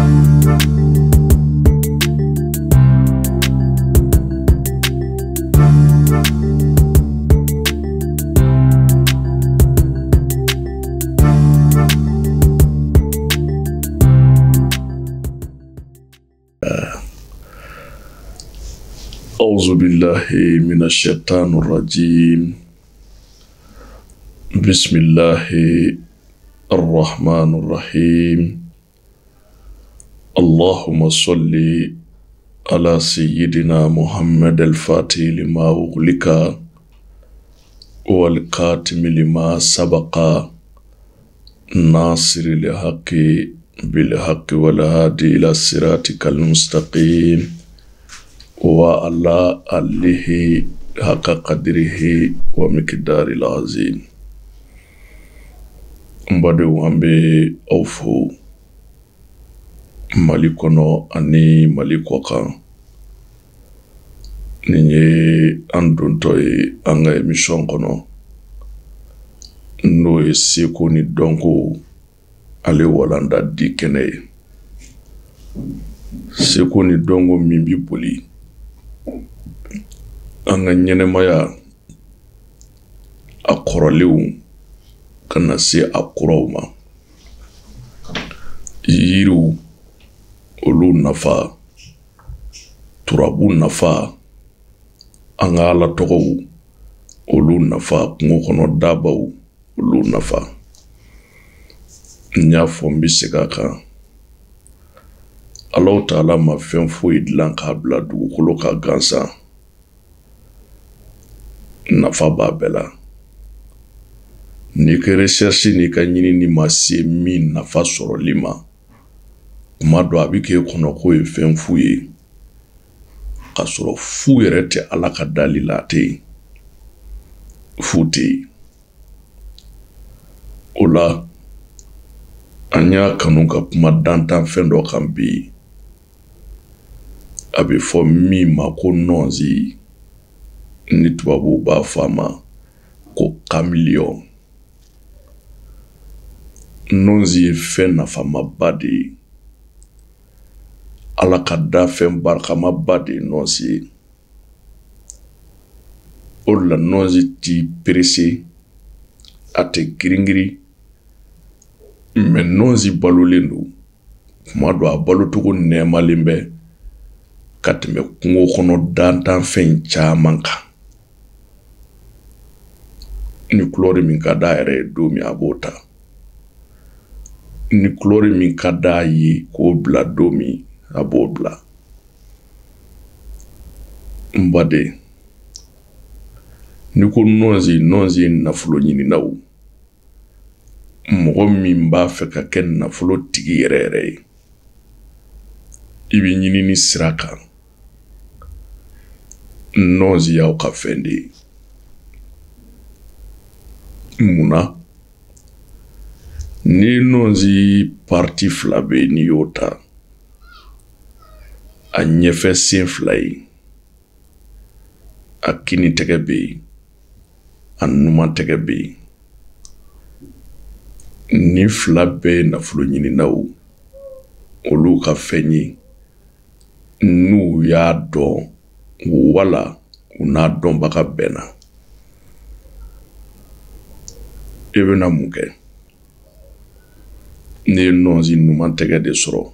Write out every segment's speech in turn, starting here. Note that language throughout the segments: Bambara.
أعوذ بالله من الشيطان الرجيم. بسم الله الرحمن الرحيم. اللهم صل على سيدنا محمد الفاتح لما أغلق والكاتم لما سبق ناصر الحق بالحق والهادي إلى صراطك المستقيم وعلى آله حق قدره ومقداره العظيم. N badenw, an bɛ aw fo Mali kɔnɔ ani Mali kɔkan. Nin ye an dontɔ ye an ka émission kɔnɔ, n'o ye seko ni dɔnko ale walanda di kɛnɛ ye. Seko ni dɔnko min bi boli an ka ɲɛnɛmaya a kɔrɔlenw ka na se a kuraw ma, yiriw olu nafa, turabu nafa, an ka ala tɔgɔw olu nafa, kungo kɔnɔ dabaw olu nafa. N y'a fɔ, n bɛ segin a kan, Alahu Taala ma fɛn foyi dilan k'a bila dugukolo kan gansan. Nafa b'a bɛɛ la. N'i ka recherche n'i ka ɲinini ma se min nafa sɔrɔli ma, kuma dɔ a bɛ k'e kɔnɔ k'o ye fɛn fu ye, k'a sɔrɔ fu yɛrɛ tɛ Ala ka dali la, a tɛ yen, fu tɛ yen. O la an y'a kanu ka kuma dantanfɛn dɔ kan bi, a bɛ fɔ min ma ko nɔnzi, ni tubabuw b'a fɔ a ma ko caméléon. Nɔnzi ye fɛn nafamaba de ye, Ala ka dafɛn barikamaba de ye nɔnzi ye. O de la nɔnzi ti perese, a tɛ girin-girin, mais nɔnzi balolen don. Kuma dɔ a balocogo nɛɛmalen bɛ ka tɛmɛ kungo kɔnɔ dantanfɛn caman kan. Ni kulɔri min ka d'a yɛrɛ ye don min, a b'o ta. Ni kulɔri min ka d'a ye k'o bila don min, a b'o bila. N baden, n'i ko nɔnzi, nɔnzi ye nafolo ɲininaw, mɔgɔ min b'a fɛ ka kɛ nafolo tigi yɛrɛ yɛrɛ ye, i bɛ ɲinini sira kan, nɔnzi y'aw ka fɛn de ye. Munna? Ni nɔnzi partie fila bɛ yen, n'i y'o ta, a ɲɛfɛ sen fila ye, a kini tɛgɛ bɛ yen, a numan tɛgɛ bɛ yen. Nin fila bɛɛ ye nafolo ɲininaw olu ka fɛn ye, n'u y'a dɔn wala u n'a dɔnbaga bɛnna. I bɛna mun kɛ? N'i ye nɔnzi numan tɛgɛ de sɔrɔ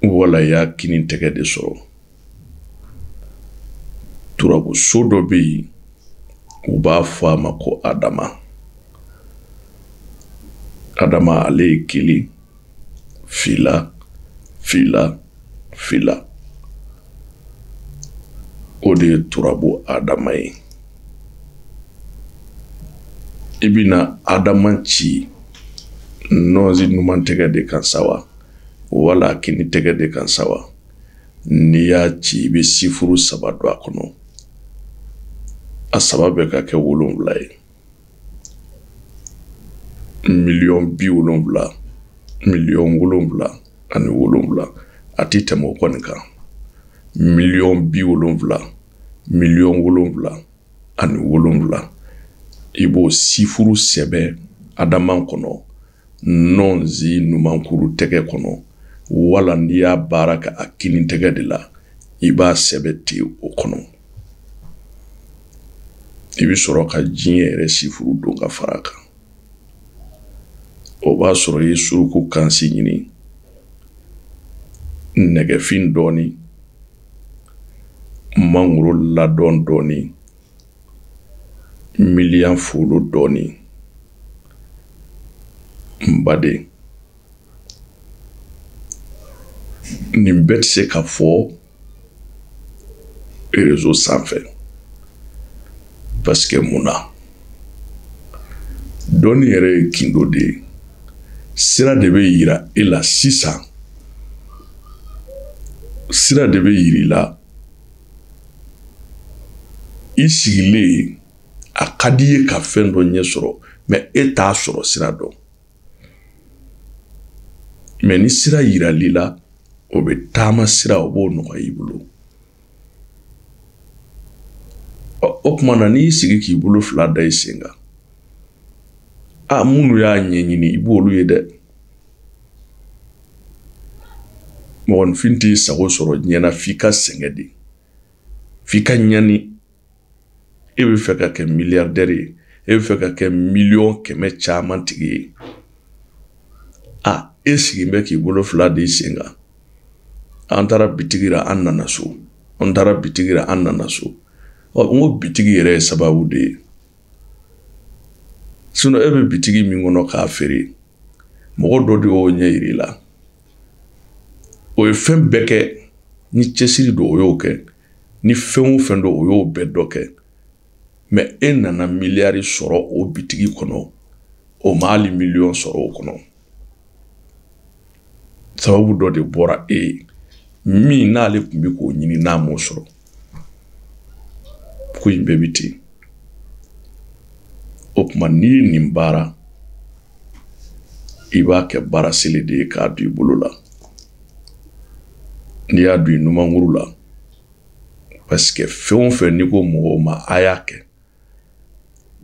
wala i y'a kini tɛgɛ de sɔrɔ, turabu so dɔ bɛ yen, u b'a fɔ a ma ko Adama. Adama ale ye 1 2 2 2, o de ye turabu Adama ye. I bɛna Adama ci nɔnzi numan tɛgɛ de kan sa wa, wala kini tɛgɛ de kan sa wa. N'i y'a ci, i bɛ sifuru 3 don a kɔnɔ, a 3 bɛ ka kɛ 7 ye. 70,000,000, 77,000, a ti tɛmɛ o kɔni kan. 70,000,000, 77,000, i b'o sifuru sɛbɛn Adama kɔnɔ, nɔnzi numankuru tɛgɛ kɔnɔ. Wala n'i y'a baara kɛ a kinin tɛgɛ de la, i b'a sɛbɛn ten o kɔnɔ. I bɛ sɔrɔ ka diɲɛ yɛrɛ sifuru don ka fara a kan. O b'a sɔrɔ i ye suruku kansi ɲini, nɛgɛfin dɔɔni, mangoro ladɔn dɔɔni, miliyan folo dɔɔni. N baden, nin bɛɛ tɛ se ka fɔ réseau sanfɛ, parce que mun na, dɔnni yɛrɛ ye gindo de ye. Sira de bɛ yira e la sisan, sira de bɛ yira i la. I sigilen, a ka di i ye ka fɛn dɔ ɲɛ sɔrɔ, mais e t'a sɔrɔ sira dɔn. Mais ni sira yiral'i la, o bɛ taama sira, o b'o nɔgɔya i bolo. O tuma na, n'i y'i sigi k'i bolo fila da i sen kan, a minnu y'a ɲɛɲini, i b'olu ye dɛ. Mɔgɔninfin t'i sago sɔrɔ diɲɛ na f'i ka sɛgɛn de, f'i ka ɲani. E bɛ fɛ ka kɛ milliardaire ye, e bɛ fɛ ka kɛ miliyɔn 100 caman tigi ye. A e sigilen bɛ k'i bolo fila da i sen kan. An taara bitigi la, an nana so. An taara bitigi la, an nana so. Ɔ, n ko bitigi yɛrɛ ye sababu de ye. Sinon e bɛ bitigi min kɔnɔ k'a feere, mɔgɔ dɔ de y'o ɲɛ yir'i la. O ye fɛn bɛɛ kɛ, ni cɛsiri don o y'o kɛ, ni fɛn o fɛn don o y'o bɛɛ dɔ kɛ. Mais e nana miliyari sɔrɔ o bitigi kɔnɔ, o ma hali miliyɔn sɔrɔ o kɔnɔ. Sababu dɔ de bɔra e ye min n'ale tun bɛ k'o ɲini n'a m'o sɔrɔ. Ko in bɛɛ bɛ ten. O tuma n'i ye nin baara, i b'a kɛ baara seli de ye k'a don i bolo la. N'i y'a don i numankuru la, parce que fɛn o fɛn n'i ko mɔgɔw ma a y'a kɛ,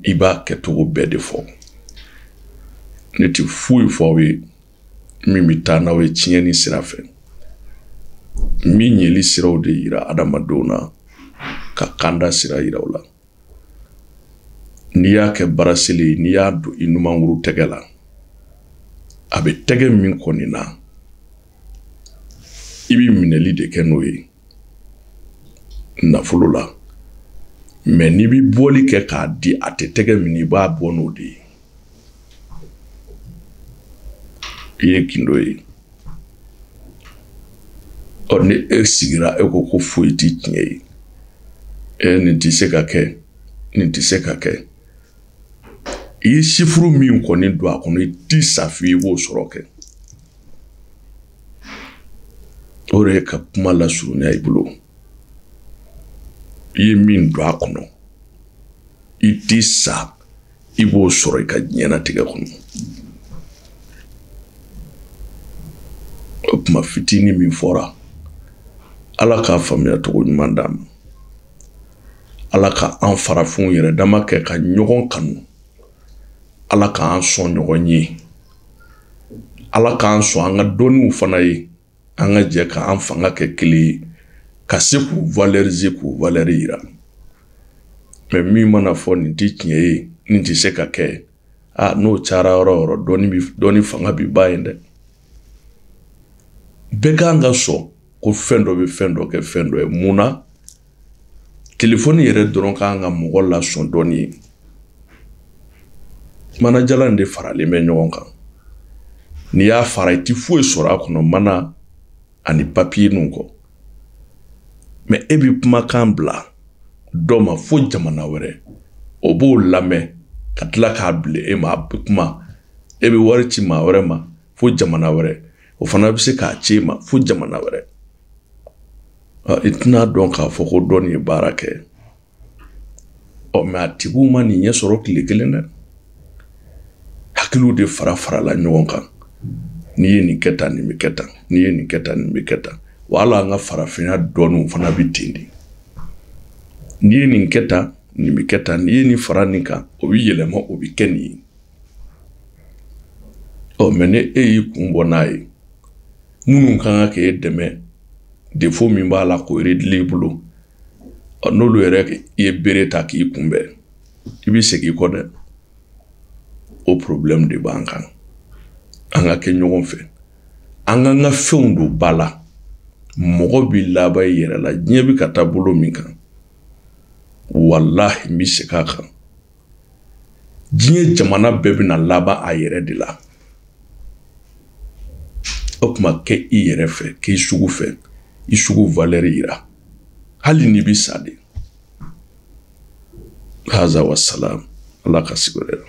i b'a kɛcogo bɛɛ de fɔ. Ne tɛ foyi fɔ aw ye min bɛ taa n'aw ye tiɲɛni sira fɛ. N bɛ ɲɛli siraw de yira adamadenw na, ka kanda sira yira u la. N'i y'a kɛ baaraseli ye, n'i y'a don i numankuru tɛgɛ la, a bɛ tɛgɛ min kɔni na, i bɛ minɛli de kɛ n'o ye nafolo la. Mais n'i bɛ bɔli kɛ k'a di, a tɛ tɛgɛ min, i b'a bɔ n'o de ye. I ye gindo ye. Ɔ, ni e sigira, e ko ko foyi ti tiɲɛ ye, e nin tɛ se ka kɛ, nin tɛ se ka kɛ. I ye sifuru min kɔni don a kɔnɔ, i ti sa f'i b'o sɔrɔ kɛ. O de ye ka kuma lasurunya i bolo. I ye min don a kɔnɔ, i ti sa i b'o sɔrɔ i ka diɲɛnatigɛ kɔnɔ. O kuma fitinin min fɔra, Ala k'a faamuya cogo ɲuman d'an ma. Ala ka an farafinw yɛrɛ dama kɛ ka ɲɔgɔn kanu. Ala k'an sɔn ɲɔgɔn ye. Ala k'an sɔn an ka dɔnniw fana ye. An ka jɛ k'an fanga kɛ kelen ye, ka se k'u valoriser, k'u valeur yira. Mais min mana fɔ nin tɛ tiɲɛ ye, nin tɛ se ka kɛ, a n'o cayara yɔrɔ o yɔrɔ, dɔnni fanga bi ban yen dɛ. Bɛɛ kan ka sɔn ko fɛn dɔ bɛ fɛn dɔ kɛ fɛn dɔ ye. Mun na? Telefɔni yɛrɛ dɔrɔn kan ka mɔgɔ lasɔn dɔɔni ye. Manajalan de faralen bɛ ɲɔgɔn kan. N'i y'a fara, i ti foyi sɔrɔ a kɔnɔ, mana ani papiye ninnu kɔ. Mais e bɛ kumakan bila dɔ ma fo jamana wɛrɛ, o b'o lamɛn ka tila k'a bila e ma, a bɛ kuma. E bɛ wari ci maa wɛrɛ ma fo jamana wɛrɛ, o fana bɛ se k'a ci e ma fo jamana wɛrɛ. I tɛna dɔn k'a fɔ ko dɔ nin ye baara kɛ. Ɔ, mais a tigiw ma nin ɲɛ sɔrɔ tile kelen dɛ. Hakiliw de fara farala ɲɔgɔn kan. N'i ye nin kɛ tan, nin bɛ kɛ tan. N'i ye nin kɛ tan, nin bɛ kɛ tan. Wa hali an ka farafinya dɔnniw fana bɛ ten de. N'i ye nin kɛ tan, nin bɛ kɛ tan. N'i ye nin fara nin kan, o bɛ yɛlɛma, o bɛ kɛ nin ye. Ɔ, mais ni e y'i kun bɔ n'a ye, Minnu kan ka k'e dɛmɛ, défaut min b'a la k'o régler i bolo, n'olu yɛrɛ ye bere ta k'i kunbɛn, i bɛ segin i kɔ dɛ. O problème de b'an kan. An ka kɛ ɲɔgɔn fɛ, an k'an ka fɛnw don ba la. Mɔgɔ b'i laban i yɛrɛ la. Diɲɛ bɛ ka taa bolo min kan, walahi, n bɛ segin a kan, diɲɛ jamana bɛɛ bɛna laban a yɛrɛ de la. O tuma, kɛ i yɛrɛ fɛ, k'i sugu fɛ, i sugu valeur yira, hali n'i bɛ sa de. Haza wasalam. Ala ka sigi wɛrɛ la.